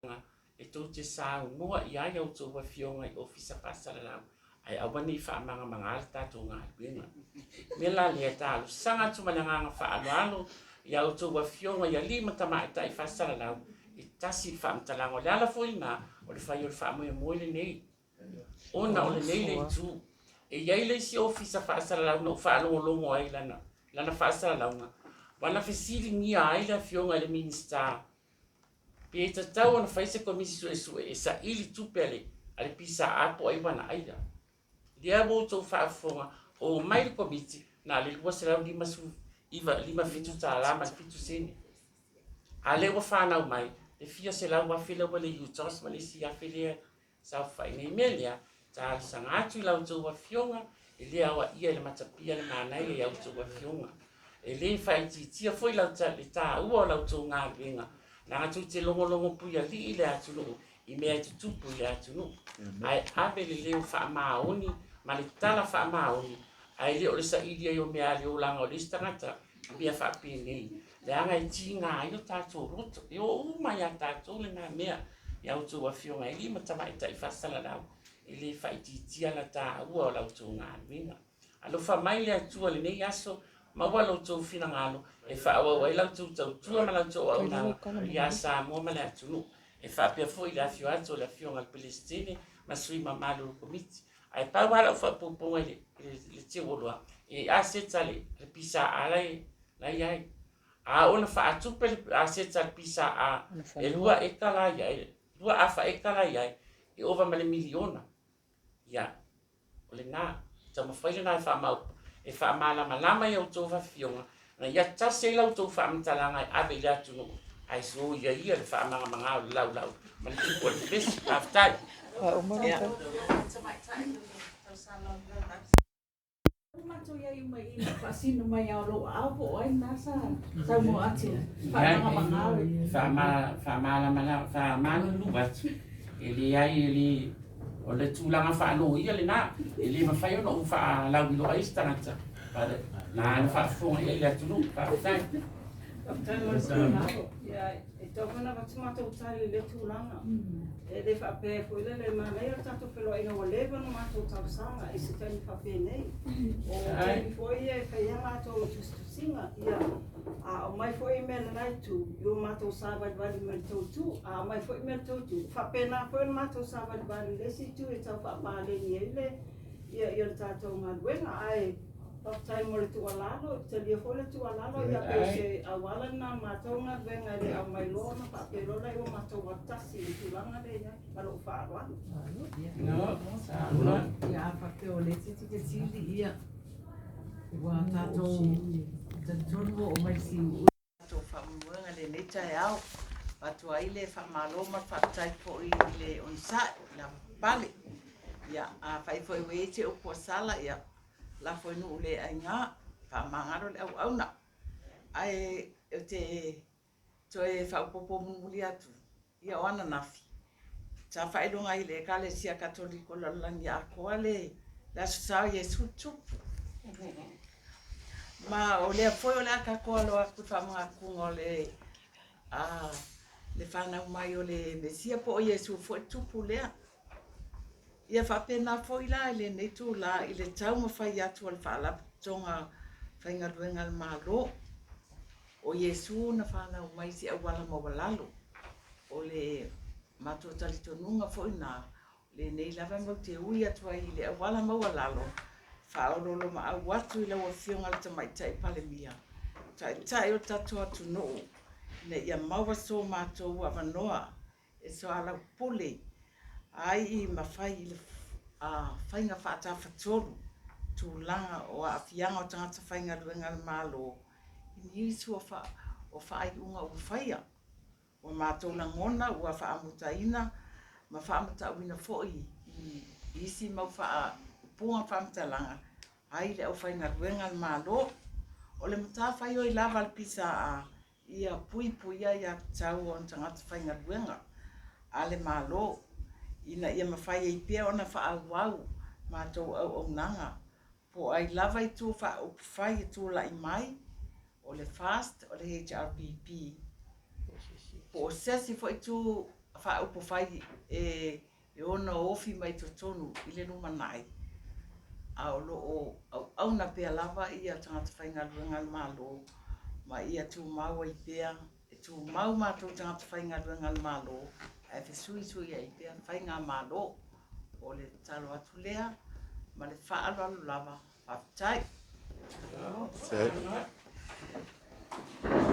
E tou te saunoa i ai a outou afioga i Ofisa Faasalalau, ae aua ne i faamangamanga le tatou galuega. O le mea la lea, e talosaga atu ma le agaga faaaloalo i a outou afioga i alii ma tamaitai faasalalau, e tasi le faamatalaga. O le ala foi lena o le fai o le faamoemoe lenei, ona o lenei le itu. E i ai le isi Ofisa Faasalalau na ou faalogologo ai i lana faasalalauga, ua na fesiligia ai le afioga i le Minisita Pe tatau ona fai se Komisi Suesue e saili tupe a le a le PSA po o ai ua na aia. Lea ua outou faafofoga, omai le Komiti na o le $259 ma le 7 sene. A lea ua fanau mai le fia 100,000 lea ua le UTOS ma le isi afe lea Saofai nei mea lea, talosaga atu i la outou afioga, e le aoaia i le matapia le manaia i a outou afioga. E le faaitiitia foi la le taua o la outou galuega, leaga tou te logologo puialii le atunuu i mea e tutupu i le atunuu. Ae ave le leo faamaoni ma le tala faamaoni, ae le o le saili ai o mea a le olaga o le isi tagata i mea faapenei. Leaga e tiga ai o tatou loto. E oo uma ia tatou lena mea i a outou afioga e alii ma tamaitai faasalalau, e le faaitiitia la taua o la outou galuega. Alofa mai le Atua i lenei aso, maua lo outou finagalo e faaauau ai la outou tautua ma la outou auaunaga ia Samoa ma le atunuu. E faapea foi i le afio atu o le afioga i le Peresetene ma sui mamalu o le Komiti. Ae pau lava lau faaopoopoga i le teuoloa, e aseta le PSA la e la i ai. A oo ina faatupe le aseta a le PSA, e 2 eka la i ai, 2 afa eka la i ai, e ova ma le miliona. Ia, o lena, taumafai lena e faamaopoopo, e faamalamalama i a outou afioga, ina ia tasi ai la outou faamatalaga e ave i le atunuu, ae soia ia le faamangamanga o le laulau ma le tupu o le pepesi. Faafetai. Ua matou i ai uma i i, faasino mai lava o lou aao po o ai lena sa saunoa atu faamagamaga le. Faamalamalama, faamalulu atu, e leai e le, o le tulaga faaloia lena, e le mafai ona ou faalauiloa ai se tagata, na ona faafofoga i ai le atunuu. Faafetai. Faafetai mo le tuualalo. Ia, e tatau foi ona avatu matou tali i lea tulaga. E le faapea foi lele, e manaia le tatou feiloaiga ua leva ona matou talosaga i se taimi faapenei. O taimi foi ia e fai ai matou tusitusiga, ia, a aumai foi mea a lena itu, ia ua matou savalivali mai le tou itu. A aumai foi mea a le tou itu, e faapena foi ona matou savalivali i le isi itu e tau faapaleni ai le, ia, ia le tatou galuega. Ae Faafetai mo le tuualalo, e talia foi le tuualalo, ia pei o se auala lena o le matou galuega e le aumai loa ona faapea loa lea ua matou alu tasi i le tulaga lea i ai. Ma lou faaaloalo. Ia a faapea o le isi fesili, ia ua tatou talitonu ua oo mai i siuuiga. Tatou faamoemoega i lenei taeao. Avatu ai le faamalo ma le faafetai foi i le onosai, le lavapapale. Ia, afai foi ua i ai se upu ua sala, ia lafo i nuu le aina, faamagalo le auauna. Ae ou te toe faaopoopo mulimuli atu, ia o ananafi, sa faailoga ai i le Ekalesia Katoliko Lalolagi Atoa le Aso Sa o Iesu Tupu. Ma o lea foi o le a tatou alo atu i le faamanatuga o le, a, le fanau mai o le Mesia po o Iesu foi Tupu lea. Ia faapena foi la i lenei itula i le taumafai atu a le Faalapotopotoga Faigaluega a le Malo, o Iesu na fanau mai i se auala maualalo. O le matou talitonuga foi lena, o lenei lava matou te ui atu ai i le auala maualalo, faaoloolomaau atu i lau Afioga i le Tamaitai Palemia, Taitai o le tatou atunuu, ina ia maua so matou avanoa e soalaupule ai ma fai i le faiga faatafatolu tulaga o aafiaga o tagata faigaluega a le Malo i nisi o faaiuga ua faia. Ua matou lagona ua faamutaina ma faamatauina foi i isi mau faaupuga faamatalaga ai le aufaigaluega a le Malo. O le matafaioi lava a le PSA ia puipuia aiatatau o ona tagata faigaluega a le Malo ina ia mafai ai pea ona faaauau matou auaunaga po o ai lava itu faaupufai e tulai mai, o le FAST, o le HRPP, po o se isi foi itu. Faaupufai e ono ofi mai totonu i le lumanai, a o lo o auauna pea lava ia tagata faigaluega a le Malo ma ia tumau ai pea, e tumau matou tagata faigaluega a le Malo ae fesuisuiai pea faigamalo. O le tatalo atu lea ma le faaaloalo lava. Faafetai.